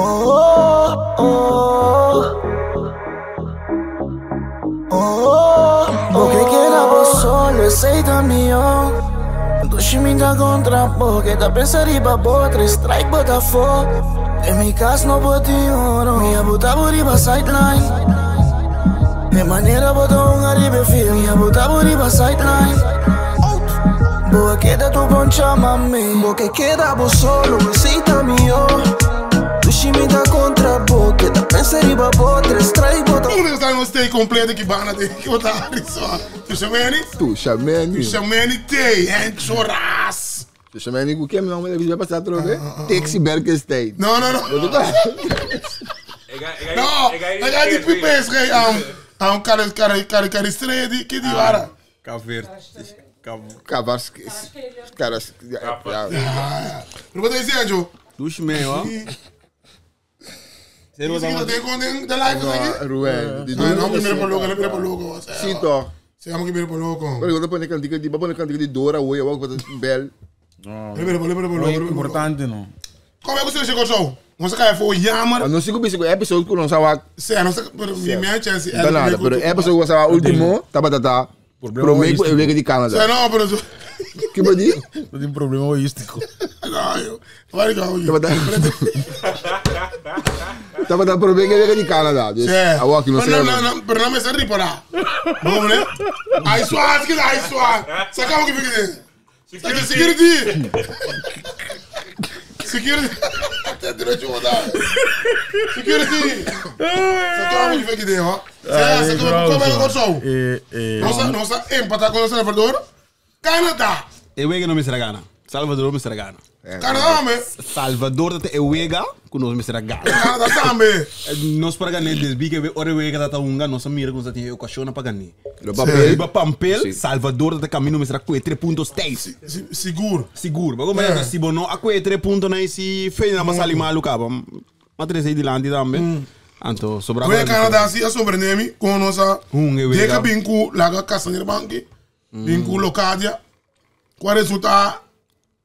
Oh, oh, oh, Bo ke keda bo solo, esei ta mihó. Dushi mi ta kontra bo, ke ta pensa riba bo, tres strike bo ta afó. Den mi kas no por tin oro, mi a buta bo riba sideline. E manera bo ta hunga riba e field, mi a buta bo riba sideline. Bo a keda tu poncha mami. Bo ke keda bo solo, esei ta mihó. Dushi mi ta kontra bo, ke ta pensa riba bo, tres strike bo ta. Unda sta nos tei completo ki banda de ki bota ariso. Tushameni? Tushameni. Tushameni tei en choras. Tushameni ku kem nombre de bisa pasa trobe? Taxi Berkenstein. No, no, no. No, ik ga die pipes ge am am kare kare kare kare stree di ki di wara. Kavert. Kavas karas ja. Ja. Pero wat is het, joh? Douche mee, hoor. Zie je dat ik gewoon in de live No, Ruben. Die Ah, no, primero por loco, primero por loco. Sí, toch. Sí, amo que primero por loco. Pero ik pone cantica di, pone cantica di Dora, hoor je ook wat een bel. Primero por primero por loco. Importante, no. Kom, ik moet zeggen zo. Ons ga voor jammer. No sigo bisa episode ku nos awa. Sí, no sé, pero mi mi chance. Da nada, pero episode was awa último, taba tata. Promé ku e wega di Canada. Sí, no, pero Ki bo di? No tin problema logístico. No, yo. Waar ik hou. Tabata. Tabata promé ku e wega di Canada. Dus Sí. awa ki no Pero sé. no, no, pero no me se ripora. No, meneer. Hij zwaar, hij zwaar. Zeg ook even. Security. Security. Dat is wat daar. Security. Zeg ook even, hoor. Zeg, zeg, kom maar zo. Eh, Nos a empatar con El Salvador. Canadá. E wega no mester gana. Salvador mester gana. Canadá, me. Salvador dat e wega ku nos mester gana. Canadá tambe. Nos para ganar desbi que ora wega dat unga nos mira ku tin ocasión pa ganar. Lo papel. Riba pampel, Sí. Salvador dat camino mester kue 3 puntos thuis. Sigur. Sigur, maar como é si bono a kue 3 puntos na si fe na masali malu kaba. Ma tres aí dilante tambe. Anto sobra. Oye, Canadá, sí, a sobrenemi, con nosa. Hunge wega. Deka binku, laga casa banki. Binku locadia. Qual resulta?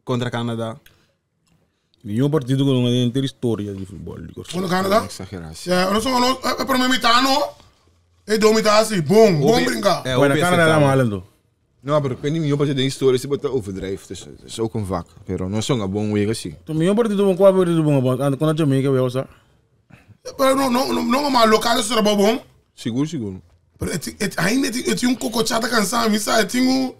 Contra Canadá. Nenhum partido que não tem inteira história de futebol. Con Canadá? Exageratie. Ja, no son no, pero me mitano. E do mitasi, bom, bom brinca. É, Bueno, Canadá mal, então. No, pero ik weet niet meer wat je de historie is, wat overdrijft. Dus het is ook een vak. Pero no son een bon wega sí. Tu nenhum partido bom, qual partido bom? Quando a Jamaica veio, sabe? Pero no, no, no, no, maar locadia será bom. Sigur, sigur. Pero het, het, ainda het, het un cocochata cansado, mi sa, het un,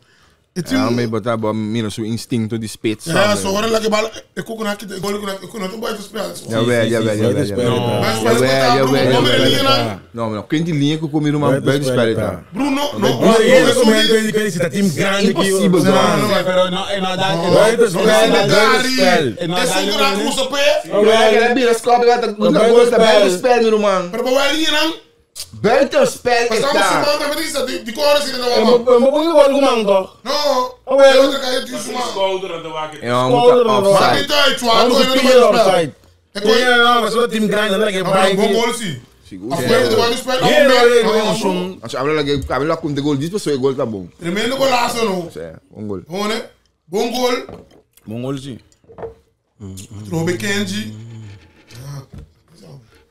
het Ja, un. maar bota bo mira su instinto di spits. Ja, zo horen lekker bal. Ik koek naar ik goal ik kon het buiten spelen. Jawel, jawel, jawel. jawel. Maar Jawel, jawel, Kom jawel. in No, maar kunt die linea kom hier maar buiten spelen daar. Bruno, no, Maar je zit dat team grande Impossibel, No, man. no, Pero no, e no, da, Buitenspel, buitenspel. Is ook een cruise op Ja, ik heb hier een schap, ik had een goal buitenspel, nu man. Maar wij hier dan? Buitenspel is Maar daar. samen met die die die koren zitten er Maar wel. maar hoe man toch? No. Oh, wel. Dat kan je dus maar. Schouder aan de wakker. Ja, we Schouder moeten erop. Maar offside. niet uit, zwaar. Anders Gooi speel je je buitenspel. offside. Ik gooi. Ja, ja, maar zo'n team grande, dan heb je Maar bon bij. goal zie. Sigur. Af de buitenspel. Nee, nee, nee, Als je habla que habla con de gol, diz pessoa gol tá bom. Tremendo golazo no. É, um gol. Gewoon hè. Bon goal. Mongol sim. Robe Kenji.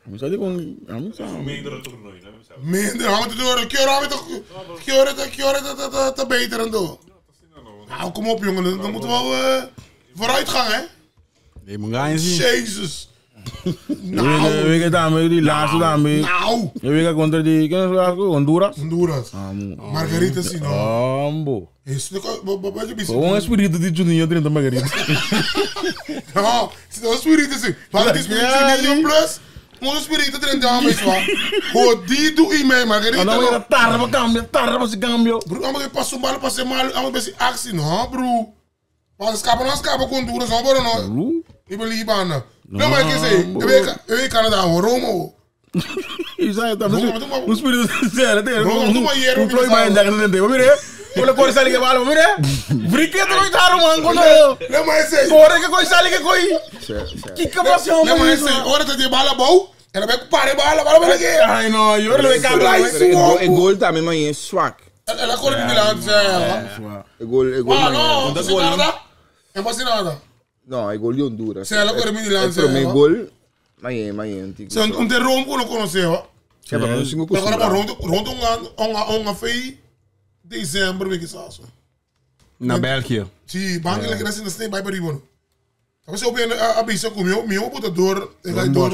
Não sabe com, não sabe. Meerdere toernooien. hè, zelf. Minder, hangt het door. Kiora, toch? Kiora, Kiora, dat dat beter en door. Nou, kom op jongen, dan moeten we wel vooruitgang hè. Nee, moet gaan zien. Jezus. Nou, Weet je daarmee, die laatste daarmee. nou. Je weet contra die, ken je dat? Honduras. Honduras. Margarita Sino. Ambo. Is wat je Gewoon een espírito de Juninho 30 Margarita. No, het is spiritu sim. Maar het is spiritu Juninho plus. Onze spiritu 30 anos is waar. Jodido e mij, Margarita. En dan weer tarba cambio, tarba se cambio. Bro, allemaal passo mal, passo mal, allemaal best actie, no, bro. Maar scappen, no, scappen com Honduras, no, bro, no. Ik ben Libanon. No, maar ik zeg, ik weet Canada, Romo. Je zei het, Doe maar, doe maar. um espírito sério, tem. Doe maar hier, Um play maar daar não tem. Mire, olha cor sali que bala, mire. Briqueto coi taro man, quando. Lê maar sei. Corre que coi sali que coi. Que capacidade, Lê maar sei, ora dat je bala bouw. En dan ben ik pare bala, bala bala que. Ai no, eu le cambio. E gol também, mas é zwak. Ela corre de lá, sei. E gol, e gol. Ah, no, Dat você gol, nada. É você nada. No, e gol de Honduras. Sim, ela corre de lá, O primeiro gol. Maye, maye, un tiki. Se un te rom ku no konosé, wa. Ja, pero no singo Agora kustura. rond rond un un un fei december we kisas. Na België. Si, bank le kena sinda snake bai paribo no. Tapos se open a bisa ku mi mi puta door, e gai door.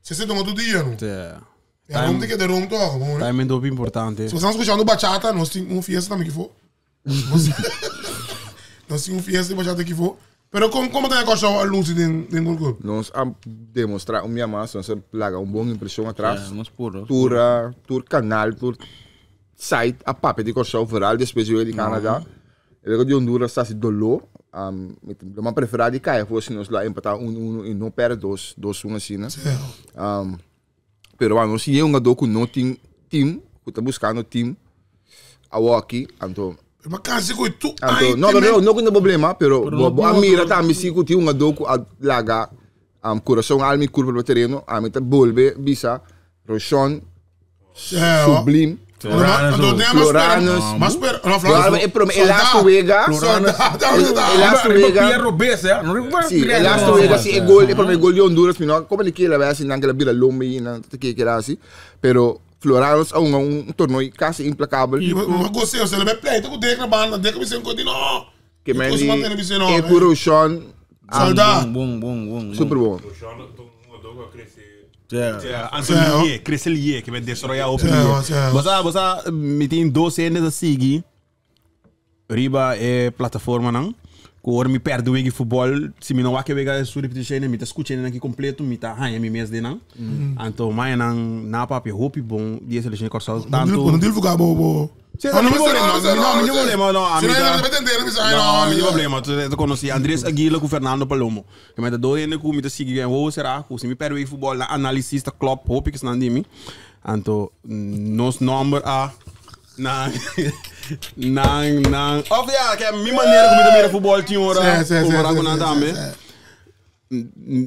Se se dongo tu dia no. Ja. Ja, rom te que de rom toch, gewoon. hè. Timing ook importante. Se você escuchando bachata, nós temos um fiesta também que for. Nós temos um fiesta de bachata que for. Pero como como tem a coisa a luz den den gol cup? Nós a demonstrar um minha massa, nós laga um bom impressão atrás. Nos puro. Tour, tour canal, tour site, a pape de Corsau, vooral después de Canadá. Luego de Honduras está se dolor. Um, met, maar preferar de caia fosse nós lá empatar 1-1 e não perde 2 2-1 assim, né? Um, pero bueno, se é um jogador que não tem time, que está buscando time, a walkie, então Mas kasi ko tu Anto, no, pero no, no con problema, pero bo, bo, a mira también sí que tiene un adoco a laga um, corazón almi curva pro terreno, a meta volve visa Roshon Sublim Floranus. Mas pero no Florano, el prom- el laatste wega, el laatste wega, Pierre Robes, hè? No riba. sí, el laatste wega, sí, el gol, el primer gol de Honduras, no, como ni que la vez, sin que la vira lombe y na, te que era así, pero Floranos a un, un torneo casi implacable. Mas gostei, você leva pleito com o Deca na banda, Deca me sendo continua. Que me Os mantendo me sendo. e puro Roshon, Saudade. Bom, bom, bom. super bom. Un cresce. Ja. Ja, Anthony Lie, Chris Lie, que vai destroyer o Ja, ja. Você, você, me tem 12 anos da sigui. Riba é plataforma não. Que mi perde o futebol, se me não há que ver su repetição, me tá escutando aqui completo, me tá ranha me mês de não. Então, mas não na papi hope bom, dia seleção corso tanto. Não devo ficar bobo. Sim, não, não, não, não, problema, não, Se não, amiga. não vai entender, não Não, não tem problema. Tu conheci Andrés Aguila com Fernando Palomo. Que me dá ainda com me tá seguindo, ou será que se me perde o futebol na analisista Klopp, hope que se de mim. Então, nos number a na na na of ja, que é minha maneira como eu miro futebol tinha hora, Sim, sim, como sim, com sim, nada sim, também. sim.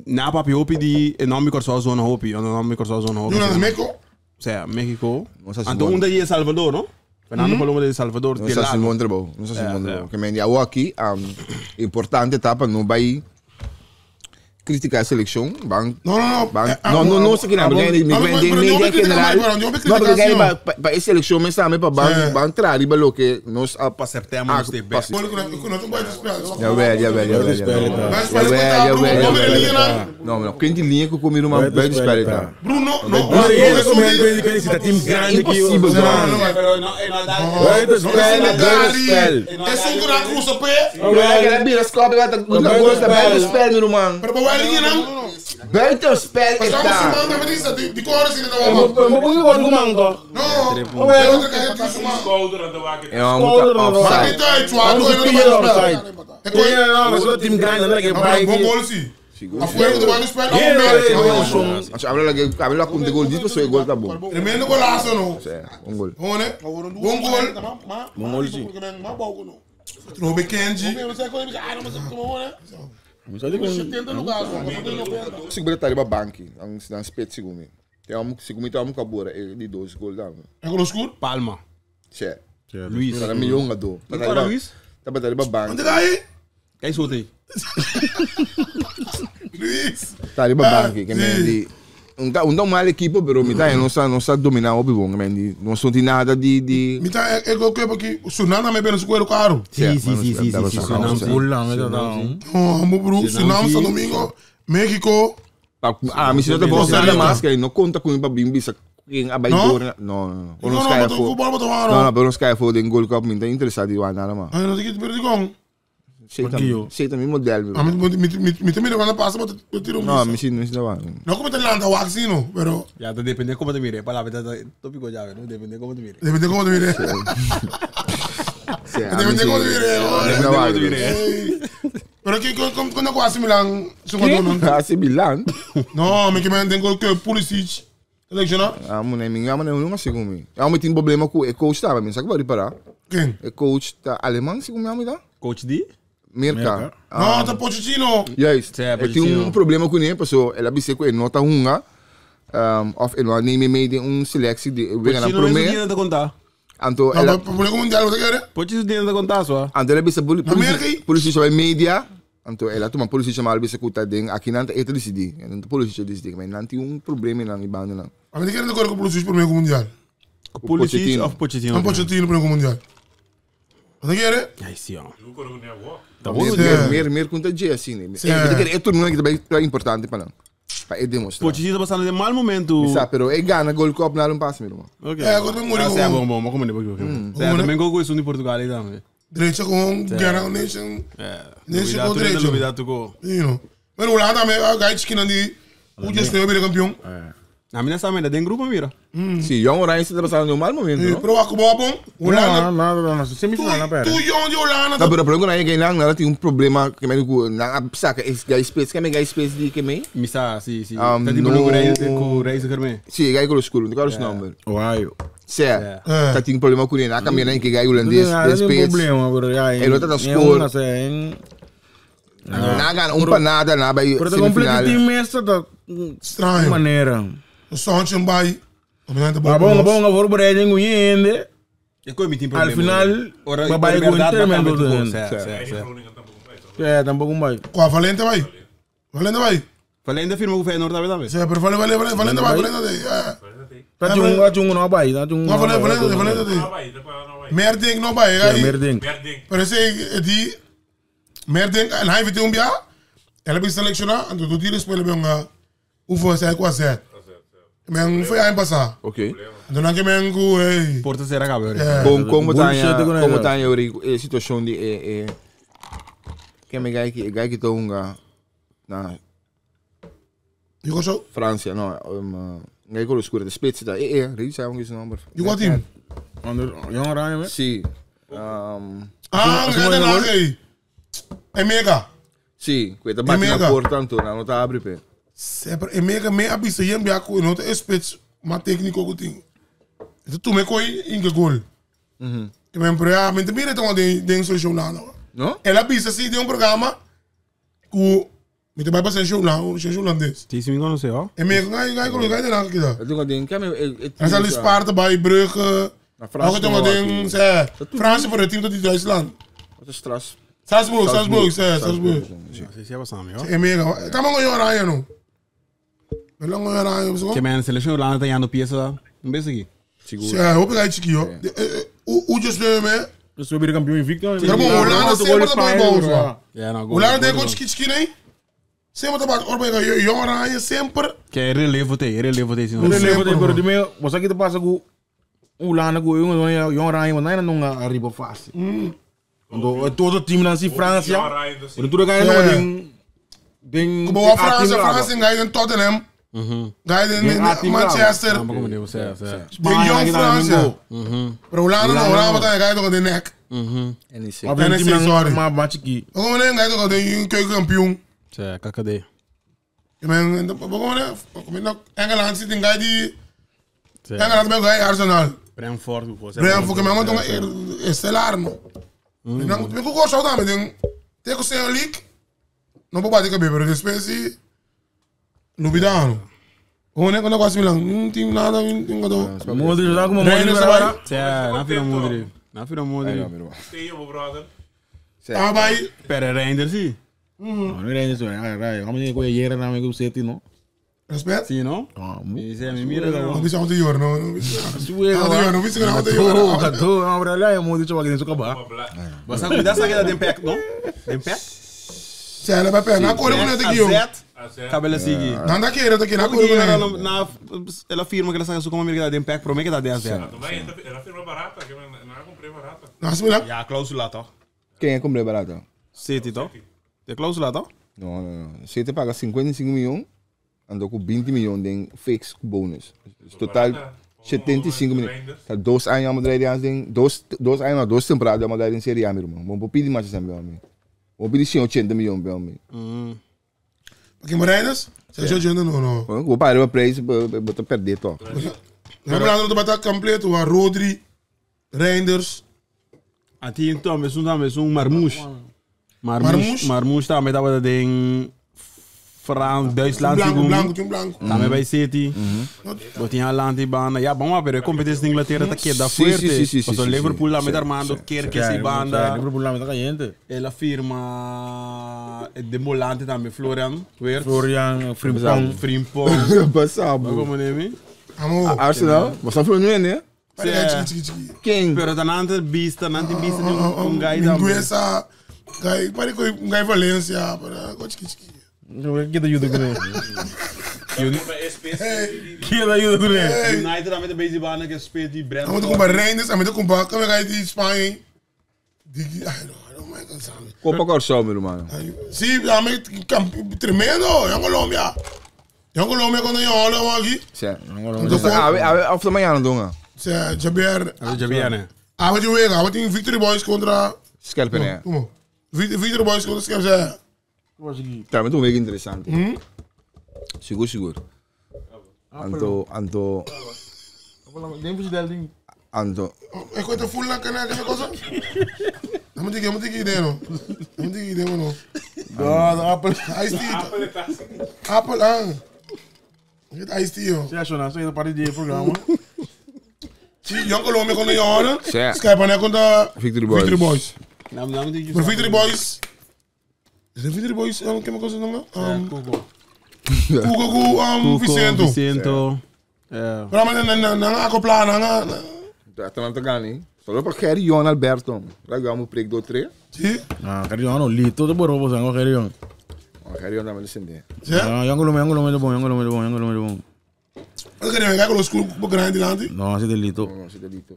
Na papi hope di nome corso zona hope, o nome corso zona hope. Não, não, México. O sea, México. Não sei se Então, bom. um daí é Salvador, não? Fernando Palomo de Salvador, Não de sei lá. se bom trabalho, não sei se É, bom é. trabalho. Que me aqui, um, importante etapa, não vai criticar a seleção, van Não, não, não. Van, Eh, no, no, no sé qué ah, porque ah, mi ah, mi pero media no me en critica general. mais, pero no me No, porque critica, pa pa esa selección me sabe pa van van entrar y lo que nos a Pa september ah, nos te pa- Não, não pode esperar. Ya ver, ya ver, ya ver. Ya ver, ya ver, ya ver. No, no, quem de linha que eu comi uma bem espera. Bruno, não. Maar hier is om ik weet niet, dat team grande Impossível, mano. Buitenspel, buitenspel. É um gran cruza pé. Aquela bira scope vai tá gosta buitenspel, meu irmão. Pero para o linha não. Buitenspel Mas está. estamos sumando, mas isso de cor assim não. Maar moet je wel doen, toch? Não. É outra que a gente suma. É uma multa offside. Mas então, é Nee, no, dat is team grande, dan heb Bom je gol sim. A fuego do Bayern espera um Acho abra lá, abra lá com de gol, diz que gol tá bom. Tremendo golaço não. É, um gol. Bom, né? Bom gol. Bom gol, sim. Trobe Kenji. Segura tá ali bank, ang ang spet segumi. Tem um segumi tá um cabora, de dois gol dá. É gol escuro? Palma. Che. Luiz. Tá milhão do. Tá Qual era Luiz? Tá batendo ba bank. Onde tá aí? Quem solta aí? Luiz. Tá ali ba bank que me di um tá um dá mal equipo, pero mi tá não sa não sa dominar o bom, me di não senti nada de de Me tá é gol que aqui. O Sunana me bem no caro. Sim, sim, sim, sim, sim, sim, sim. Oh, amo bro. Sunam São Domingo, México. Ah, mi si não tá bom nada mais que não conta com o bim bisa quem abai Não? dor. No, no, no. Não, Não não, cai mas o futebol botou No, no, pero não cai fora den gol cup, me tá interessado em nada mais. Ah, não tem que perder com. Sei também modelo. Ah, me me me me também quando passa, mas eu tiro um. No, mi si não se va. Não como te landa o axino, pero Ya, te depende como te mire. Palabra, tópico ya, ¿no? Depende como te mire. depende como te mire. Depende como te mire. Não Como te mire. Pero que como quando quase Milan, segundo não. AC Milan. No, me que me tengo que Pulisic. Selecionar? Ah, mano, minha mãe não assim comigo. Eu me tenho problema com o coach tá, mas sabe que vai parar. Quem? O coach tá alemão, se como é, tá? Coach D? Mirka. Não, tá Pochettino. Juist. Sim, Eu tinha Pochettino. um problema com ele, pessoal. Ela disse que ele não tá hunga. Um, of ele não nem me um seleção de we gaan Pochettino mesmo promê. dinheiro te contar. Anto Não, ela problema mundial, você quer? Pochettino dinheiro te contar, só. anto ela disse Amerika? polícia sobre media. Anto el a tuma Pulisic mal bisa ku ta den aki nan ta e ta disidí. Nan ta Pulisic a disidí. Men nan tin un problema nan i banda nan. A mi ta kere ta kore ku Pulisic promé ku mundial. Ku Pulisic of Pochettino? An Pochettino promé ku mundial. Bo ta kere? Ai si oh. Yo kore ku ne awor. Ta mer mer mer ku ta dje asina. Mi ta kere e torneo aki ta bai ta importante pa nan. Pa e demostra. Pochettino ta pasando den mal momento. Mi sa pero e gana Gold Cup na un pas mi ruman. Ok. Eh, ku ta muri Ah, ku. bon bon, bo komende bo komende. Sa tambe ku esun di Portugal ei tambe. Derecha con guerra nation. Nation con derecha. Lubida tu ko. You know. Pero Holanda me a gai chikinan di u just bira campeón. Na mi na sa mira den grupo mira. Si, Jong Oranje ta pasando un mal momento, no? Pero wak bo bon. Holanda. No, no, no, semifinal na perde. Tu jong di Holanda. No, pero problema ku nan nan tin un problema ke men ku nan a saka es gai spits, ke men gai spits di ke men? Mi sa, si, si. Ta di ku ku Reiziger me. Si, gai ku oscuro, no kòrda su nomber. Ohio. Sea, ta tin problema ku a cambia na gai holandés después. problema, pero ya. El otro ta score. Na gana un panada na bai Pero ta completo team meestal ta Extraño. manera. Sontje bai. Maar bon, bon, voorbereiding hoe je in de. Ik kom niet in Al final, waarbij ik gewoon termen door de Ja, tampoco un bai. Qua Valente bai. Valente bai. Valente firma ku Feyenoord tambe tambe. Sí, pero Valente Valente Valente bai, Valente bai. Ta chung, ta chung no bai, ta chung. No, Valente Valente Valente bai. Merdink no bai, Ja, Merdink. Pero ese di Merdink en hij heeft un bia. El bi selecciona, en tu tira spelen bij een hoeveel zij qua zet. Men foi aan passa. Oké. Dan dan ke men ku hey. Porta será cabe. Kom kom tanya, kom tanya ori e situação di e e ke me gai ki gai ki tonga na You go so? Francia, no, gai ko oscuro de spits da e e, ri sa un is number. You got him. Onder Jong Oranje, me? Si. Ah, gai den Haag, hey. Emega. Si, ku ta bate na porta anto, na no ta abri pe. Sempre Emega me abisa yen bia ku no ta spits ma técnico ku tin. Itu tu me koi inge gol. Que men pero ja, men te mira então den den solution lá no. No? Ela bisa si de um programa ku me te vai para seleção lá, o seleção holandês. Si, si mi conoce, oh. Emega gai gai ko gai den Haag kita. Dat doen den ke me e En zal Sparta bij Brugge. Na Franse Ook het ding, ze Franse voor het team tot die Duitsland. Wat is Stras? Salzburg, Salzburg, Salzburg. Si, si, pasami, oh. Emega, tamo ngo Oranje no. Wel ngo Oranje zo. Che men seleção Holanda tá ganhando pieza. Um beijo aqui. Seguro. Ja, hoop ik uit chiquillo. Hoe just me? Dus we hebben kampioen invicto. Maar bom, Holanda sempre tá bom bom, zo. Ja, nou, Holanda tem com chiqui chiqui nee. Sempre tá bom, Orbe jong Oranje sempre. Que relevo tem, relevo tem sim. Relevo tem, pero dime, você que te passa com Holanda com jong Oranje, mas não é arriba fácil. Want todo team na si Francia. Pero tu ganha não tem tem Como a França, França ganha em Tottenham. Ganha em Manchester. De jong França. Pero Holanda não, Holanda tá ganha com de nek. NEC. NEC, sorry. Maar maar chiqui. Como nem ganha com de keukenkampioen. Tja, KKD. Ik ben, como Engeland zit in guy die Engeland ben guy Arsenal. Brentford, voor. Brentford, maar want estelar no. Dan ik ook zo daar met ding. Tegen zijn league. No papa dica bebe, pero después Lubidano. Gewoon net quando quase Milan, um team nada, um team gado. Modric lá como Modric vai. Tja, na fila Modric. Na fila Modric. Stay up, brother. Ah, vai. Pera Reinders, sim. No, no Reinders, ai, ai, vamos ver com a na me City, no. Respect? Sim, não? Ah, Isso é, me mira, não. Não bisa ontem jor, não. Não bisa ontem jor. Cadê? Não, bro, lá é Modric vai ganhar acabar. Você cuida essa aqui da Dempec, não? Dempec? Sim, ela vai pegar. Na cor eu não tenho aqui. Cabelo assim. Não dá queira, tá aqui na cor eu Na ela firma que ela saca como amiga da Dempec, promete que dá 10 0. Ela firma barata, que não comprei barata. Não, se me Ja, cláusula, toch? Quem é comprei barata? City, toch? De cláusula, toch? Não, não, não. City paga 55 milhões. Andou com 20 milhões de fix bonus. Total 75 milhões. Tá 2 anos a Madrid tem 2 anos, 2 temporadas a Madrid em Série A, meu irmão. Vamos pedir mais sempre, meu amigo. Vamos pedir 180 milhões, meu amigo. Porque Moreiras? Você já não, não. Vou parar o preço, vou perder, tó. Lembrando do batalha completo, o Rodri, Reinders. Aqui então, mas um Marmoush. Marmoush, Marmoush também estava em Frans, Duitsland, Blanco, segundo. blanco, tem blanco. Também vai City. Botinha Haaland e banda. Ja, bom, pero a competência da Inglaterra tá queda Sim, forte. sim, sim, sim, Mas o sim, Liverpool lá sim, met Armando, sim. quer que se banda. Liverpool lá tá caliente. Ela firma de volante também, Florian Wirtz. Florian, Frimpong. Frimpong. Passado. Como nome? Amor. Arsenal, você falou não é, né? Pare chiqui, chiqui, chiqui. Quem? Pero tanante vista, tanante vista de um guy também. Mingueza, guy, pare com um guy Valência, para com chiqui, chiqui. Que te ajuda com ele? Que te ajuda com ele? United também tem base banda que speelt die Brentford. Amo com Reinders, amo com Baca, me guy de Espanha. Digi, ai, não, não, não, sabe. Copa Corsol, meu irmão. Sí, a mí, tremendo, en Colombia. En Colombia, cuando yo hablo aquí, Sim. Então, A ver, of da manhã, não donga. o sea, Javier, Já viene. a ver, yo veo, a ver, tiene Victory Boys contra. Skelpen, né? ¿Cómo? Victory Boys contra Skelp, o sea, Tá, mas um meio interessante. Seguro, seguro. Anto, anto, Nem precisa dele. anto. es cuesta full la cana, ¿qué cosa? No me digas, no me digas idea, no. No me digas idea, no. No, Apple. Ice tea. Apple, ah. Get ice tea, yo. Você achou, não? Você para de programa. Sí, yo en Colombia cuando yo hablo, Sí. Skype ¿no? contra Victory Boys. Victory Boys. Não, não digo. Pero Victory Boys. ¿Es de Victory Boys? ¿Qué me cosa no? Cuco. Cuco, cu, Vicento. Vicento. É. Pero na na na acoplar na na. Tá não tá ganhando. Só para Kerry Jon Alberto. Lá ganhamos o prego do três. Sí. Ah, Carrion, não, Lito, te borro, você não, Carrion. Kerry Jon também descende. Sí. Ah, Yango Lome, Yango Lome, bom, Yango Lome, bom, Yango Lome, bom. Eu queria ver com os cu grande lá. Não, assim de Lito. Não, se delito.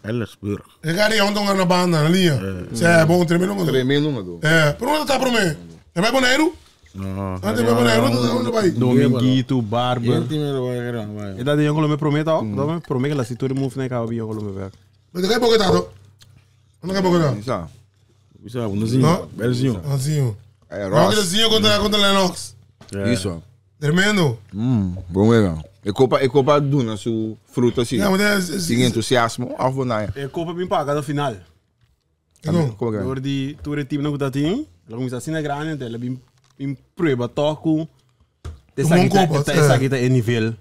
Ellersburg. Eu queria um na banda na linha. Sí, é bom tremendo. Tremendo, mano. É, por onde tá pro mim? É vai Bonairo? Não. Antes vai Bonairo, onde vai? Dominguito, Barber. Vai, vai. E dat de jongen me promet al. Dat me promet dat ze toen move naar KOB jongen me werk. Mas é Bogotá, to. Não é Bogotá. Isso. Isso é, bonzinho. Não? Belzinho. Anzinho. É, Não, Ross. que contra Lennox. Isso. Tremendo. Bom mesmo. E Copa, e Copa duna su fruta assim. Ja, maar dat is Sem entusiasmo, af van naai. E Copa bem paga no final. Não. Como é? Door die tour team nog dat in. Ela começa assim na grande, ela bem bem prova toco. Bom Copa, Essa aqui tá em nível.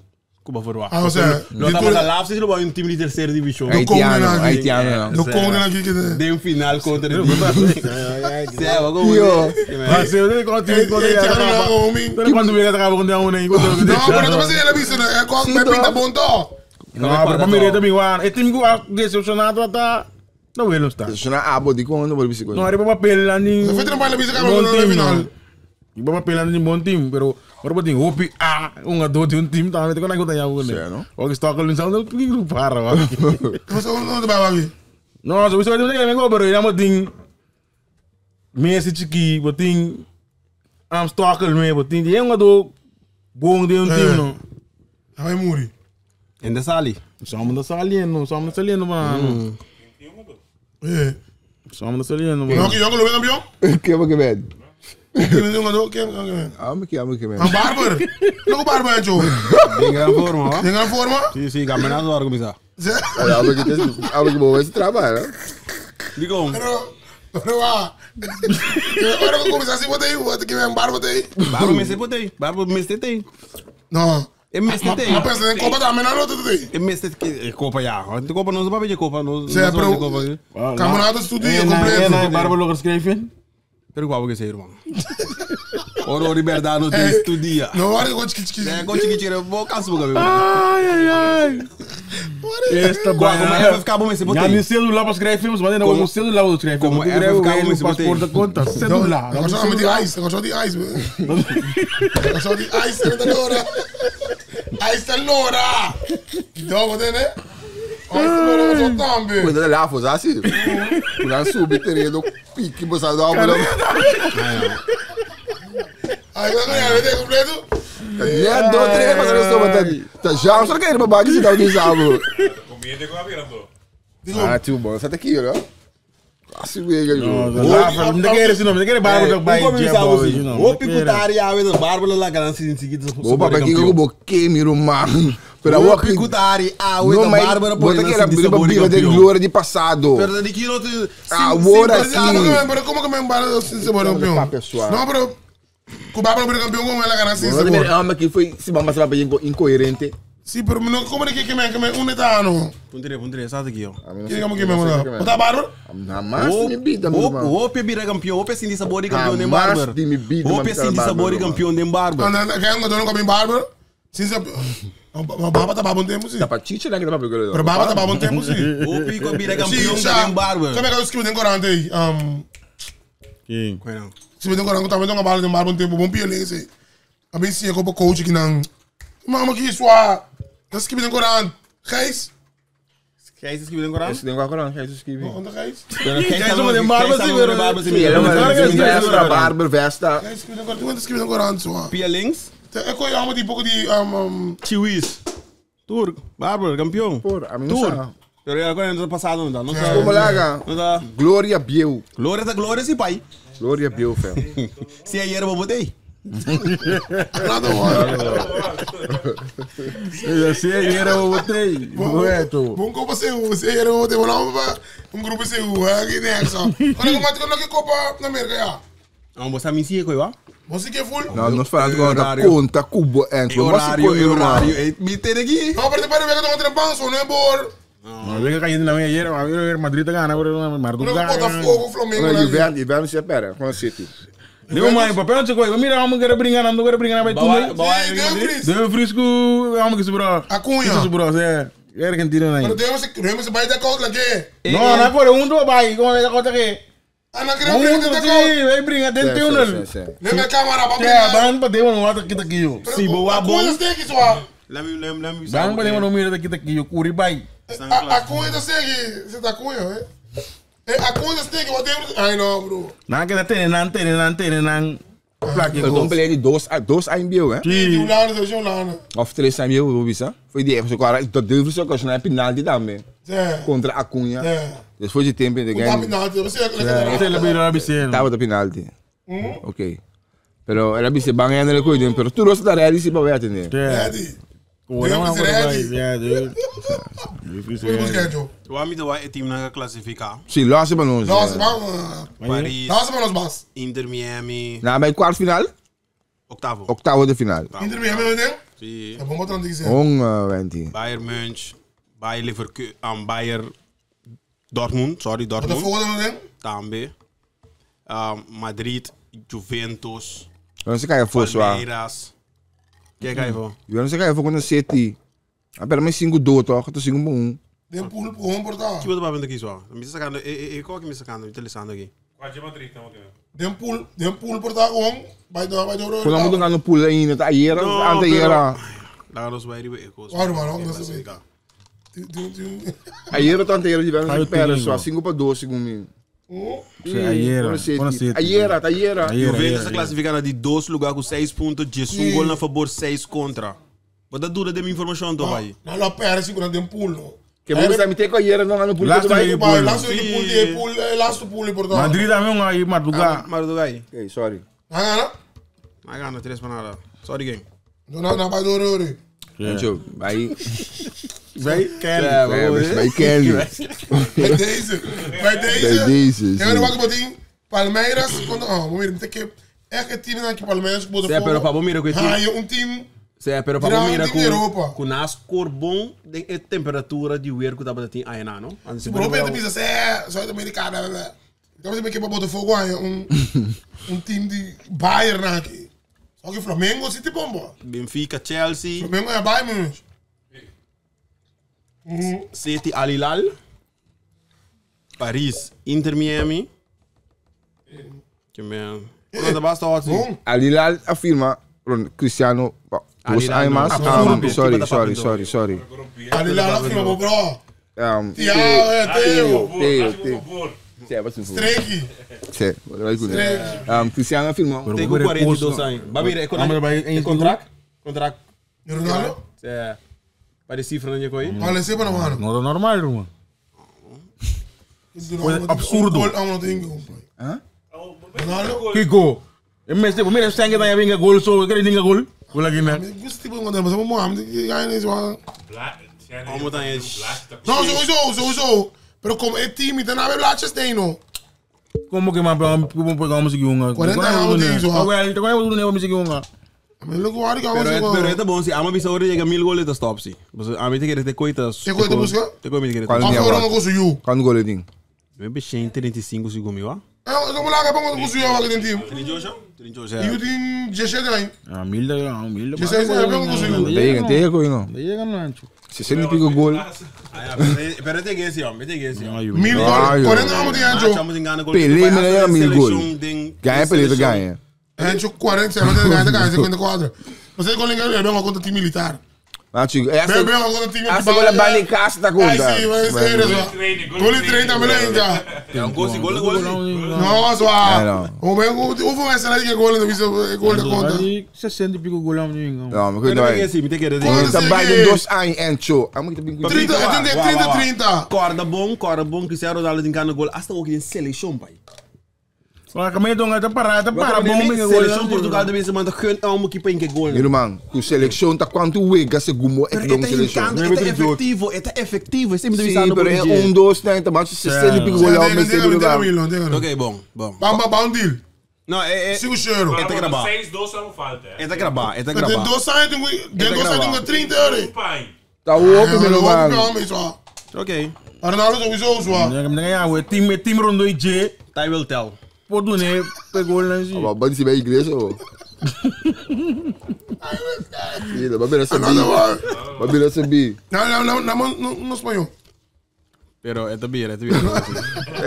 Cuba verwacht. Ah, o sea, Lo die tava tour- na laatste, lo un team di terceira divisão. Do Haitiano, Congo, haitiano. Do Congo aqui que De um final contra o Zé, vamos Yo. Ah, sim, eu tenho que Eh, eh, homem. Quando vem acaba com um aí, quando Não, pero não sei ela vista, né? É qual vai pinta bom to. Não, pero para mim também, o time que decepcionado até não veio está. Isso na abo de quando vou bicicleta. Não, era para papel lá nem. Foi trabalho vista que Bom no time, final. não. E para papel lá nem bom time, pero agora tem hope a um a dois de um time também tem que não tem algo né. Certo. O que está com o não que para. Você não vai aqui. Não, só isso vai ter que me pero já tem Messi chiqui, botin Amsterdam me botin, e um do bom de um time não. Vai muri. En de Sali. Samen da saliendo, samen da saliendo, mano. Eh. Samen da saliendo, Não, mano. que joga o campeão? Que que bem. Que não joga que que. Amo que amo que bem. Ah, Barber. Não Barber, tio. Em grande forma, ó. Tem grande forma? Sim, sim, campeonato agora começar. Amo que amo que bom esse trabalho. né? Digo, Pero pero ah. Agora que começar assim, botei, botei que vem Barber aí. Barbo me se botei, Barbo me se tem. Não. E me se tem. Mas pensa em Copa também não não tem. E me se que Copa já. Copa não se vai de Copa, não. Sim, pero Campeonato estudia completo. Bárbaro lo escreve. Pero qual que é, irmão? Oro Liberdade não tem estudia. Não, olha que chiqui chiqui. É, com chiqui chiqui, vou caçar o cabelo. Ai, ai, ai. Esta Como é FFK bom esse Já botei. nem celular para escrever filmes, mas ainda Como- o celular para escrever. como FFK bom esse botei. passaporte conta, celular. Agora só de ice, agora só de ice. Agora só de ice, tá lora. Ice tá lora. Então, você né? Ice tá lora, só também. Quando lá fosse assim. Quando subi terreno pique você dá uma Aí vai ganhar, vai ter completo. É, dois, três, mas eu sou tá já, só quero babar que se dá o desabo. Comida que vai virando. Ah, tio bom, você tá aqui, ó. Quase vega, Não, jo. não quero esse nome, não quero Bárbaro vai O picutari a vez Bárbara lá ganha em seguida. Bo papai aqui eu vou queimar o man. Pero O eu aqui picutari a não vez mas Bárbara bota que era viva de glória de passado. Pero de que não Agora Mas sim. Pero como que me embara sem ser campeão? Não, pessoal. Não, pero Ku Bárbara bira kampeon kon el a gana sí Bueno, seguro. ah, maar foi si bamba sa pa incoherente. Sí, pero no como de que me que me une ta no. Puntre, puntre, sabe aqui, ó. Kiko mo que me manda. Bota Bárbara? Jamás mi vida, mi Hope, irmão. hope bira campeão, hope assim de sabor de campeão de Jamás Barber. de mi vida, Hope man, assim de sabor de Barber, campeão de Barber. Não, não, quem não come Bárbara? Sim, sim. Mas Bárbara tá bom tempo, sim. Tá pa chicha na que tá pa Pero Bárbara tá bom tempo, sim. Hope que bira campeão Sim, já. de Barber. Como é que eu escrevi em corante aí? Quem? Bueno. Se me corante também não bala de Bárbara um tempo bom piolê, sim. A mim sim, é como coach que não. Mama que isso ah. Eu escrevi em corante. Gijs? Gijs escreveu em Corão? Esse tem agora, não, Jesus que vi. Onde Gijs? Gijs é de Barber, sim, pero- Barber, sim. Sim, ele é uma Vesta, Barber. Barber, Vesta. Gijs escreveu em corante. Onde escreveu em corante, só. Pia Links, É que eu amo de pouco de Chiwis. Tur, Barber, campeão. Por, a mim não Tur. sabe. Pero agora não tá passado, não dá. Não tá. Como lá, Não dá. Glória Bieu. Glória tá glória, sim, pai. Glória Bieu, fé. Se aí era, eu botei. Nada, mano. Eu sei, era o botei. Correto. Bom copa seu, você era o teu nome um grupo seu, aqui nessa. Quando eu mato quando que copa na América, já. Não, você me sigue, coisa. Você que é full? Não, nós falamos com Horário. conta, cubo, antes. Horário, horário. Me tem aqui. Não, pero para ver que eu tô trempando, não é bor. Não, vem que caindo na minha ayer, a ver Madrid tá ganhando, agora Madrid Não ganha. Botafogo, Flamengo, né? Juventus, Juventus se pera, com a City. Deu mãe, papel não chegou. Mira, vamos querer brincar, não quero brincar, vai tudo. Sim, Dumfries. Deu frisco, vamos que sobrou. Acunha. Que sobrou, é. É argentino aí. Pero Deus se vai dar conta que. Não, não agora um do vai, como é da conta que? Ah, não queria Um brincar do da sim, conta. vai brincar dentro do túnel. Nem minha câmera para É, brincar. ban pa deu um outro aqui daqui. Sim, boa, bom. Acunha tem que só. Let me, let me, let me. Ban pa deu um mira daqui daqui, Curi vai. Acunha tem que, você tá cunha, é? É, Acunha tem que, whatever. Ai não, bro. Não que tem não tem não tem não. Plaque Eu tô pelé de dois, dois AMBO, hè? Sim, um lado, sim, um lado. Of três AMBO, vou ver, Foi de erro, agora, dat durfde ze ook als een penalty daarmee. É. Contra Acunha. É. Dus voor je tempo in de O tá game. penalti, você Esse é o beira abiceno. Tava de penalty. Ok. Pero era bise bang en de kooi, pero tu rost daar ready si pa weten nee. É. Ready. Não, Ready. É, deu. Vamos ganhar, Joe. O amigo vai time na classificar. Si losse pa ons. Nossa, vamos. Paris, Nossa, vamos nós, Inter Miami, Na bij kwartfinale, octavo. octavo de finale. Inter Miami, né? Sim. É bom botar no dizer. Hong Wendy. Bayern München, Bayern Leverkusen, Bayern Dortmund, sorry, Dortmund. Botafogo também. Também. Madrid, Juventus, Eu não sei quem foi só. Palmeiras. Quem é que aí, vô? Eu não sei quem foi quando City. Ah, pero mas 5-2 toch? Tot 5-1. Tem pulo pro ombro, tá? Que botou pra vender aqui só? Me sacando, e qual que me sacando? Me interessando aqui. Quase Madrid, estamos aqui. Tem pulo, tem pulo por tá com. Vai dar, vai dar. Quando moet gaan no pool ainda, tá aí era, ante era. Lá nós vai riba ecos. Claro, mano, não sei. Aí era tanto era de Aí eu pera tenho, só 5 para 2 segundo mim. Aí era. Aí era, aí era. Juventus se classifica de dois lugares com 6 pontos, 11 gol na favor, 6 contra. Vou dar dura de minha informação, tô vai. Não, lá pera, segura tem pulo. Que bom está me ter com aí era não no pool Last vai. week. Vai, laço de pulo, de pulo, laço pulo por tá. Madrid também aí madruga. Mas do aí. Ok, sorry. Não, não. Não gana 3 para nada. Sorry, gang. Não, não, vai dar, ore. Gente, aí Vai, quer. vai Kelly. Bij deze. Bij deze. Bij deze, Ja, maar wat ik Palmeiras, quando, oh, vamos ver, tem que é que time aqui Palmeiras Botafogo. Sim, pero pa, mira que Ah, é um time Sim, pero para Grande mira de Europa. com nas cor bom de e temperatura de weer que tava tem aí não? Antes Se por exemplo, pensa, é, só americana, blá. Então você vê que para Botafogo é um time de Bayern aqui. Só que Flamengo se te bomba. Benfica, Chelsea, Flamengo é Bayern Munich. City, Al Hilal, Paris, Inter Miami. Que man. Quando basta ótimo. Bom, Al Hilal afirma Cristiano Al dos Hilal mais. não. Sorry, sorry, sorry, sorry. ali lá na firma, bro. Theo, Thiago, é Theo. Theo, Theo. Sim, vai sim. Streki. Sim, vai com. Cristiano afirma. Tem com 42 anos. Babir, é contrato? Contrato. Ronaldo? É. Para cifra não é coi? Olha, sempre não, mano. Não é normal, irmão. Absurdo. Hã? Ronaldo? Kiko. E mesmo, mira, sangue da vinga gol, so, quer ninga gol. Gol aqui, né? Gusto tipo de mas vamos lá. Como tá aí? Não, sowieso, sowieso. Pero como é time, dan hebben blaadjes nee, no. Como que man como pegamos música unga? 40 anos tem isso, ah. Well, te qual é música unga? Me logo wari ka Pero você. pero ito bom si ama bisa ora chega 1000 goles ta stop si. Você a mim te querer te coita. Te coita busca? Te coita me querer. Qual- Afora não conseguiu. Quanto gol ele tem? Me bichinho 35 segundos, ó. Eu como lá que pongo conseguiu aqui dentro. 38? 38, E eu tenho 17 anos. Ah, mil da, mil da. 16 anos, eu consigo. Tem, tem coisa não. Chega não, ancho. 60 e pico gol. Pero te que esse, ó, te que esse. Mil Ai, gol, 40 anos tem anjo. Chamo de engano gol. Pelé me leva 1000 gol. Ganha Pelé, tu ganha. Anjo 40, você ganha, ganha 54. Você com ninguém, eu não conta time militar. Mas chico, essa Bem, bem, conta time essa gol é bala em casa tá conta. Ai, sim, mas sério, só. Gol de 30 mil ainda. É um gol, gol, gol. Nossa, É, não. o meu, o foi essa aí que gol não visto gol de conta. 60 e pico gol lá, não. Não, mas Pero cuidado te que aí. esse, me te querer. Quanto? Tá Biden 2 anos, Encho. Amo que tá bem 30, 30, 30. Corda bom, Cristiano Ronaldo engano gol. Hasta o que tem seleção, pai. Olha, como é que tá parado, tá parado, bom, Bom, seleção Portugal também se manda gun elmo que põe que gol. Meu irmão, com seleção tá quanto wega se gumo é Pero dom é seleção. encanto, é efetivo, é efetivo. Esse me Sim, pero é um, dois, né? Tá mais 60 e pico gol ao mesmo tempo. Ok, bom, bom. Bamba, bom deal. Não, é Sigo cheiro. É tá gravar. 6, 2 não falta. É tá gravar, é tá Tem gravar. dois anos, tem dois anos, tem 30 euros. Pai. Tá o meu irmão. Ok. Arnaldo sowieso, só. Time, time rondo e J. Time will tell. Pô, do né, pegou lá em Mas bande se vai à igreja, ô. Sim, vai ver essa bi. Vai ver essa bi. Não, não, não, não, não, no espanhol. Pero é tá bira, é tá bira.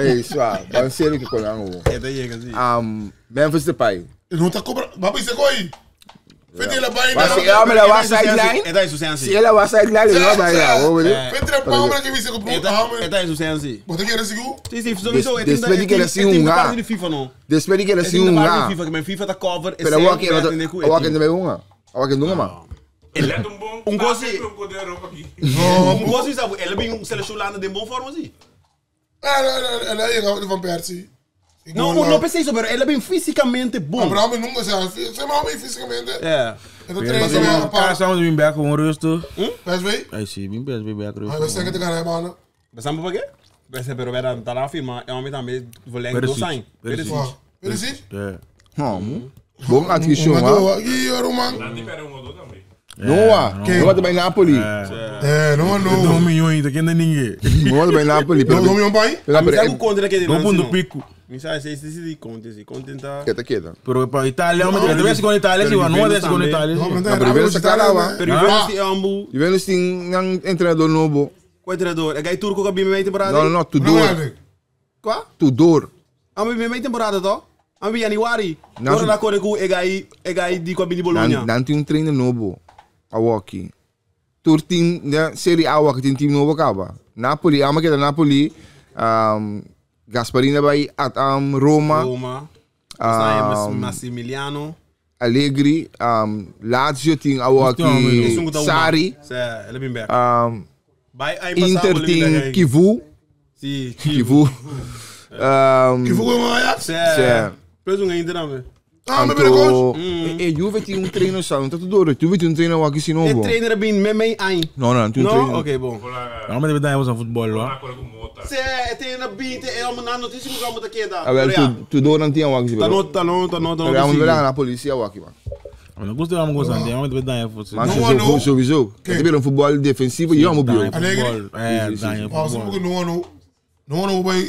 Ei, só, vai ser que colango. É tá chega assim. Memphis Depay. Ele não tá cobrando. Babi, você coi. Fete ela vai. Vai ser ela, ela vai sideline. É tá isso, sensi. Se ela vai sideline, ela vai lá. Vou ver. Fete ela palma que você comprou. É tá isso, sensi. Você quer seguir? Sim, sim, sowieso. É Después de que ele assim um A. de FIFA não. Después de que ele É assim um parte de A. FIFA, que mas FIFA tá cover. Pero eu aqui, eu aqui também uma. Eu aqui nunca mais. Ele é um bom. Um gol, sim. Um gol da Europa aqui. Um gol, sabe? Ele bem um seleção lá de boa forma, sim. Ela é Van Persie. Não, não pensei isso, pero ele é bem fisicamente bom. Abraham nunca se você é homem fisicamente. É. Eu tô treinando, Cara, sabe bem back com rustig. PSV? Aí sim, bem PSV back Aí rustig. você que te ganha, mano. Sabe por quê? Pero pero tá lá firma, é homem também, vou ler Perisic. dois anos. Perisic. Perisic? É. Não, bom aquisição, ah. E o Roman? Não tem um gol também. Noah, Noah também Napoli. É, não, Dois não. milhões, daqui não é ninguém. Noah também Napoli. Não, não, meu pai. Pero Mas sabe o contra que Dois ponto pico. Me sabe se se se conte, se conte tá. Queda, queda. Pero para Itália, mas deve ser com Itália, sim, não deve ser com Itália. Não, sim. mas Não, primeiro você tá lá, Pero Juventus é um Juventus tem um treinador novo. qual treinador? É gai turco que bem meia temporada. Não, não, não, Tudor. Qual? Tudor. Amo bem meia temporada, tó? Amo januari. Não, Agora na cor com é gai di com de Bologna. Não tem um treino novo. A Walkie. Tur team, né, Serie A que tem time novo acaba. Napoli, ama que da Napoli, Gasparina vai at Roma, Roma. Massimiliano. Allegri, Lazio tem a Walkie, Sarri, Sim, ele bem bem. Inter tem Kivu, Sim, Kivu. Kivu com o Ajax? Sim. Plus um Inter também. Ah, mas perigoso. E Juve tem um treino só, não tá tudo Juve tem um treino aqui se novo. E treino bem meme aí. Não, não, tem um treino. Não, ok, bom. Não, mas deve dar um futebol lá. Se é treino bem, é uma na notícia que eu aqui da. Ah, wel, Tudor não tinha aqui. Tá no, tá no, tá no, tá no. Pero vamos ver na polícia aqui, mano. Não gosto de uma coisa, não deve dar Mas sowieso. Tem um futebol defensivo e eu amo bio. Allegri. É, dá futebol. Não, não. Não, não, vai.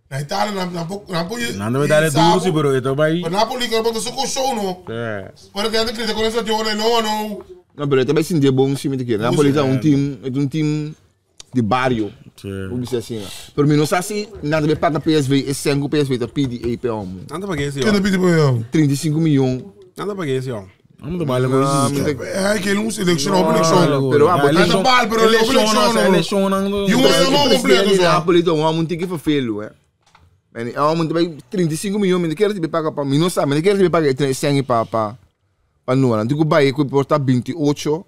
Na Itália, na Napoli. Não deve dar duro, sim, pero então vai. Mas Napoli, que eu sou show, não. É. Pero que antes com essa não, não. Não, pero também sim de bom sim, que Napoli é um time de barrio. Vamos dizer assim. Pero mim não sabe se nada de paga PSV, esse 5 PSV tá PDA para homem. Nada para esse, ó. Quem pedi para homem? 35 milhões. Nada para esse, ó. Vamos trabalhar com isso. É que ele não seleciona, seleção. Pero ah, botar bal, pero seleção, seleção. E um ano completo, só. Napoli então um homem tem que fazer, é. É um também 35 milhões, mas quero te pagar para mim, não sabe, mas quero te pagar 100 para para não, não digo Bahia que porta 28,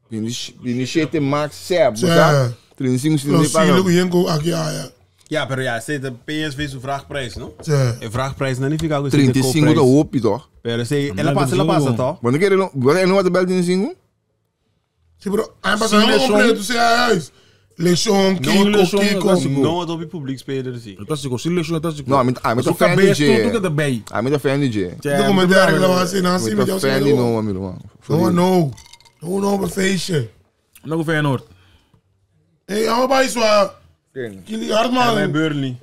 27 max, certo, tá? 35 se paga. Aqui, ah, Ja, pero ja, se de PSV zijn vraagprijs, no? Ja. E vraagprijs não fica com 35 da hoop, toch? Pero se ela passa, toch? Wanneer quer não, wanneer não vai bel 35? Sim, pero aí passa um completo, se é isso. Lesión, Kiko, lesión, Kiko. clásico. No wat op je publiek speler zie. Dat is goed, lesión, dat is goed. No, ami ami Su ta fan di cabeça, J. tu que tá bem. Ami ta fan di J. Documentaire que ela assim, assim, Mi met ta jou fan di Noah, mi man. No, no. No, no, op een feestje. Nog een Feyenoord. Hé, allemaal bij zo. Kili Bij Hartman. Burnley.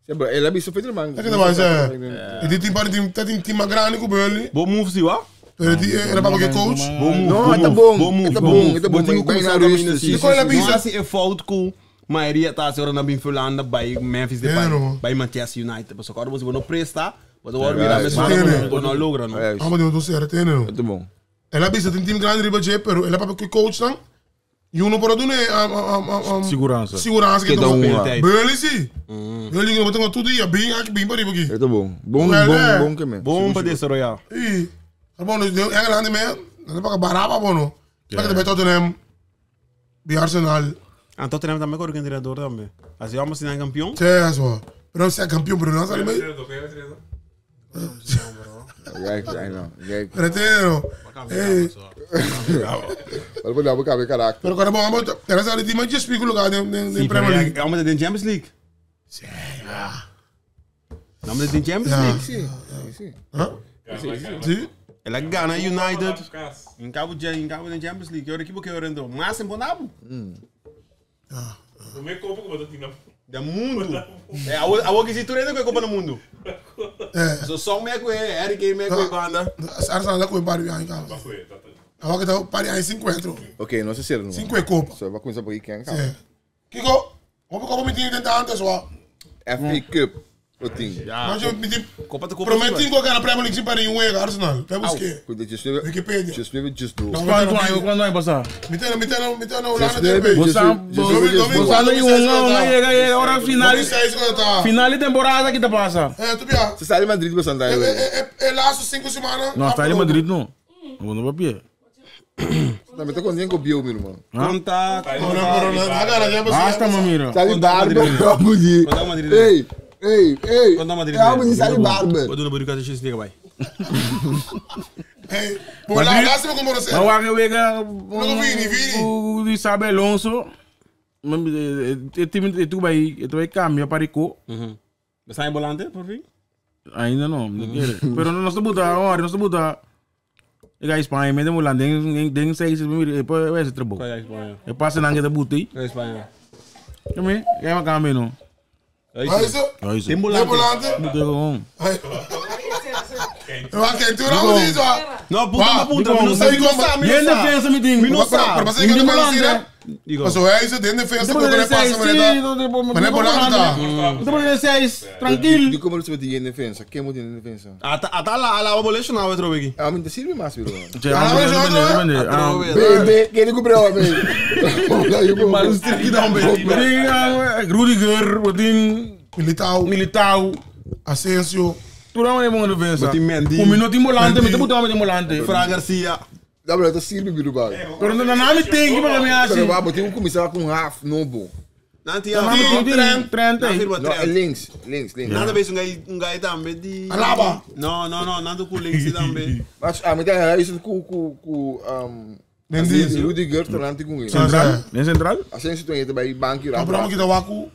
Ja, bro, ele é feito man. Dat is waar ze. Die team para team, dat team team grande com Burnley. Bom move zie wa? Pero die era para que coach. Bom move. No, bom tá move, bom, Bom move. tá bom bom, move. tá bom, Botinho bem começou na a rust, dominar, sim, sim, sim, sim. sim. Não assim é fout com maioria tá se na bem fulanda bij Memphis Depay, É, não. bij Manchester United. Mas agora você não presta, mas agora virar mesmo É, não logra não. É, Allemaal die dossier, het ene. tá bom. Ela bisa tem team grande riba J, pero ela para que coach dan. E uno para doen Segurança. Segurança que Que dá toma. uma. Burnley sim. Burnley não tem tudo dia, bem aqui bem para aqui. É tá bom. Bom, Well, bom, é. bom que me. Bom para desarrollar. E bom, dus Engeland mee, dan pak baraba bono. Pak de Tottenham. Bij Arsenal. En Tottenham também corre com treinador também. Assim, vamos ser campeão. Tja, zo. Pero se é campeão, pero não sabe mais. Ja, não. Ja. Pero tem no. Ei, Mas vou dar pra caber caráter. pero agora bom, vamos, era só de Manchester Spiegel lugar de Premier League. Vamos ter Champions League. Vamos ter Champions Ja. League. Sim, sim. Hã? Sim. Ela ganha United. Em Cabo de em Cabo da Champions League. Eu equipo que eu rendo. Mas em Bonabo. O meu corpo como eu tinha. Da mundo. É, a o que se tu rendo que é Copa do Mundo. É. So só me com Eric me com banda. Arsenal lá com o Barry aí, cara. Agora que tá o Barry aí 50. Ok, não sei se era. 5 é Copa. Só vai começar por aqui, quem cara. É. Kiko, vamos Copa me tinha tentar antes, ó. FA Cup. O time. Mas eu me Copa do Copa. prometi que eu ganhar a Premier League sem perder um erro, Arsenal. Vai buscar. Cuida disso. Wikipedia. Just maybe just do. Não, Quando vai, quando vai passar? Me tem, me tem, me tem, lá na Just TV. maybe, Você just sabe um, chega, chega, hora final, 2006 quando tá. final de temporada que tá passa. É, tu bia. Você sai de Madrid pra Santa É, Ana. é, é, é laço 5 semanas. Não, está em Madrid não. Não vou no Também tá com ninguém com o Bill, meu irmão. Conta. Não, não, não, agora já Basta, mamira. Sai de Conta barba, Madrid. Abu Conta Madrid. Ei, ei, ei. Conta Madrid. Abu sai de barba. Vou do Burica de Liga vai. Ei, bom, lá, lá se como você. Mas o que vega, Vini, Vini. o Isabel Alonso, o time tu vai cambiar para Rico. Está em volante, por fim? Ainda não, não quer. Pero não se buta, ora, não se buta. Ik ga Espanha, met de Mulan, denk denk seis, depois vai ser trebo. Qual é a Espanha? Eu passo na da buta aí. Qual é a Espanha? Também, é uma câmera não. Mas isso, É isso. Tem é volante. volante. Buta com. Eu acho que tu não diz, ó. Não, puta, Vá, puta, digo, não sabe, não digo, sabe, E em não sabe. defesa me tem. Não Mas sabe. para você que não vai né? Digo, Mas o é dentro defesa que ele passa, mas Mas é volante tá. Depois de seis, tranquilo. De como você vai ter defesa? Quem muito em defesa? Até lá, lá, vou lesionar outro aqui. Ah, mas sirve mais, meu irmão. Tem Bem, quem comprou, bem. Rudiger, tem Militao, Militao. Asensio. Tu não é bom defesa. Tem Mendy. Um minuto em volante, me botar em volante. Fran Garcia. Dá pra eu sirve, meu irmão. Pero não não me tem que para mim assim. Pero vamos, tem que começar com half novo. Não tinha. Não me tem Trent aí. Não, é links, links, links. Nada vez um gai também de. Alaba. Não, não, não, nada com links também. Mas ah, mas é isso com com com Mendy. Rudiger tornando com ele. Central. Nem central? Asensio tem também banco Não, pero que tá waku.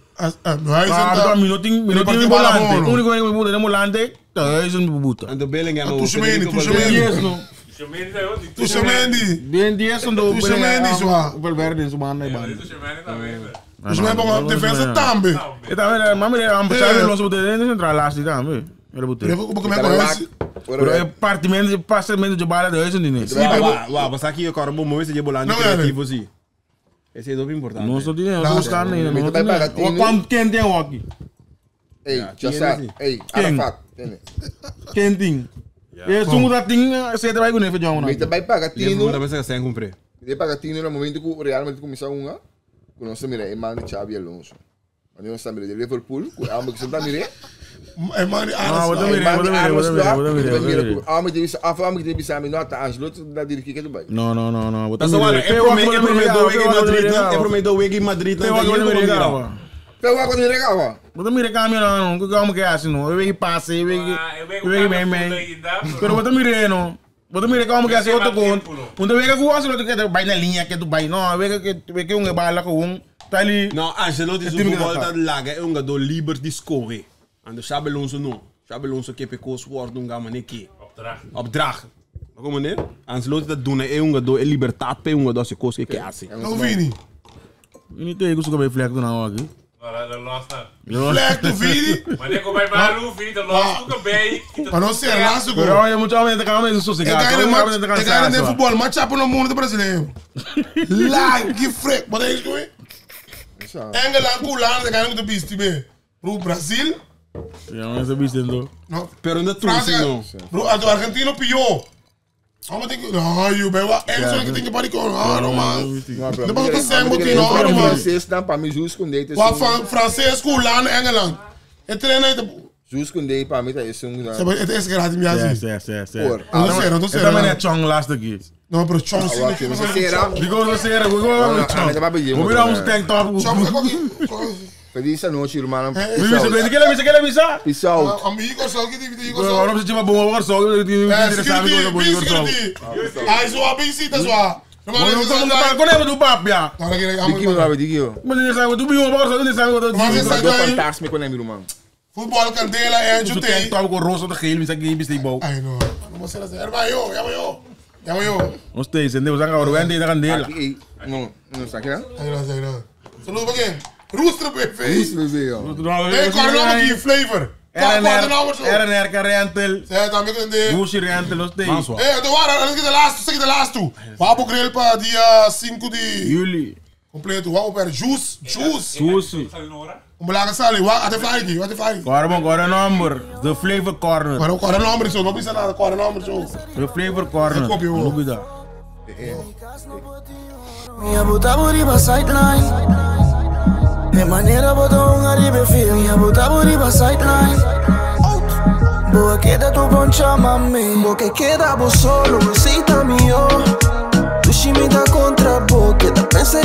Não é Ah, minuto minuto volante. Único que me buta é volante. Tá, isso me buta. Ando Bellingham. Tushimeni, Tushimeni. Diez no. Tushimeni. Bien diez no. Tushimeni, só. Valverde, su mano, mano. Tushimeni bom defesa também. E também, mami, é Xabi Alonso buta dentro central lá assim também. Ele buta. Eu vou como é que Pero é partimento, passamento de bala de isso, né? Wah, wah, mas aqui eu quero bom momento de volante criativo sim. Esse é do importante. Não sou de não sou buscando ainda. Mas também paga O quanto quem tem aqui? Ei, Jassat, ei, Arafat, entende? Quem tem? E sungu da ting, se vai com ele jogo Mas também paga Tino. Tino. Também se sem cumprir. Ele paga Tino no momento que o Real Madrid começa uma, com nossa mira, é mano Xabi Alonso. Mas nós estamos de Liverpool, com a que está mira. É mano Ah, vou também, vou também, vou também, vou também. A que deve a que deve saber nota Ancelotti da dirigir que Dubai. Não, não, não, não. Mas olha, é prometo o Madrid, é prometo o Madrid, Tem uma coisa que Pero va quando regava. Vou também reclamar não, que como que é assim não. Eu vejo passe, eu vejo eu vejo bem bem. Pero vou também não. Bo mira como que hace Ese otro mal con. tiempo, no. Un vega que hace lo que vai na linha que tu vai no, vega que um bala com um tá ali. No, Ancelotti É su time que voetbal tá. dat laga é um jogador livre de score. En de Xabi Alonso não. Xabi Alonso que pecou sword um gama neki. Opdracht. Opdracht. Maar kom meneer. Ancelotti dat doen é um jogador é libertad pe um jogador se coisa que hace. No Vini. Não tem que subir fleco não aqui. Nou, dat lost dat. Flag to Vini. Maar ik kom bij Malu, vind dat lost ook een bij. Maar não ser laatste Pero goal. olha muito homem tá calma sossegado. Ik ga in de de voetbal, maar chapo no mundo brasileiro. Lá, que freak. Wat is het? Engeland, Holland, ik ga niet de beest mee. Bro, Brasil. Ja, mas é bicho dentro. No. Pero não França, trouxe não. bro, a do argentino pior. Vamos ter que. Ah, eu bem, wat Engels que tem que parar com. Ah, não, man. Depois eu tô sem botinho, ah, não, man. Francês dan pa mi Jules Koundé te Wat van Francês, Holland, Engeland. Het trainen het. Jules Koundé pa mi ta is um Het is gratis, ja, Sim, zie. sim, sim, sim. Por. Não sei, não Eu sei. também é chong last aqui. Não, pero Chong Ah, ok, você será? Digo você era, digo Ah, mas vai Vou virar uns tank top. Chong, aqui. Feliz noite, irmão. Bisa, bisa, que bisa, que bisa. Peace out. Amigo, só que digo Agora só. você tinha bom agora só, eu É, sabe que eu vou security, só. security. Ai, sua visita, sua. Não, não, não, quando é do papo, já. Diki, meu amigo, diki. Mas ele sabe, tu viu agora só, ele sabe que eu Mas esse- Jogador fantástico, né, meu irmão? Futebol Candela, Andrew Tu tank tem. top com rosa de geel, bisa que bisa bom. Ai, não. Não vou ser assim. Hermano, eu, eu, eu. Eu, eu. Não sei, entendeu? Você agora o Andy da candela. Aqui, não, não está aqui, né? Ai, não, ai, não. Saludo pra quem? Rooster BV. Isso, bebê, ó. Ei, corre aqui, flavor. Corre nome, show. RNR Rental, Zé, também que tem. Gucci Rental, não sei. Ei, então, agora, antes que de last, sei que de last. Vamos grill para dia 5 de Juli, completo. Vamos para juice, juice. Gucci. Vamos lá, sali. Até fly aqui, até fly. Agora bom, agora number, The Flavor Corner. Agora, corre nome, show. Não precisa nada, corre nome, show. The Flavor Corner. É copy, ô. Lubida. Minha botar buriba sideline. De maneira botou um aribe fio. Minha botar buriba sideline. Boa queda tu bom chama-me. Bo que queda vos solo, besita mío. Tu shimita contra bo, queda pensar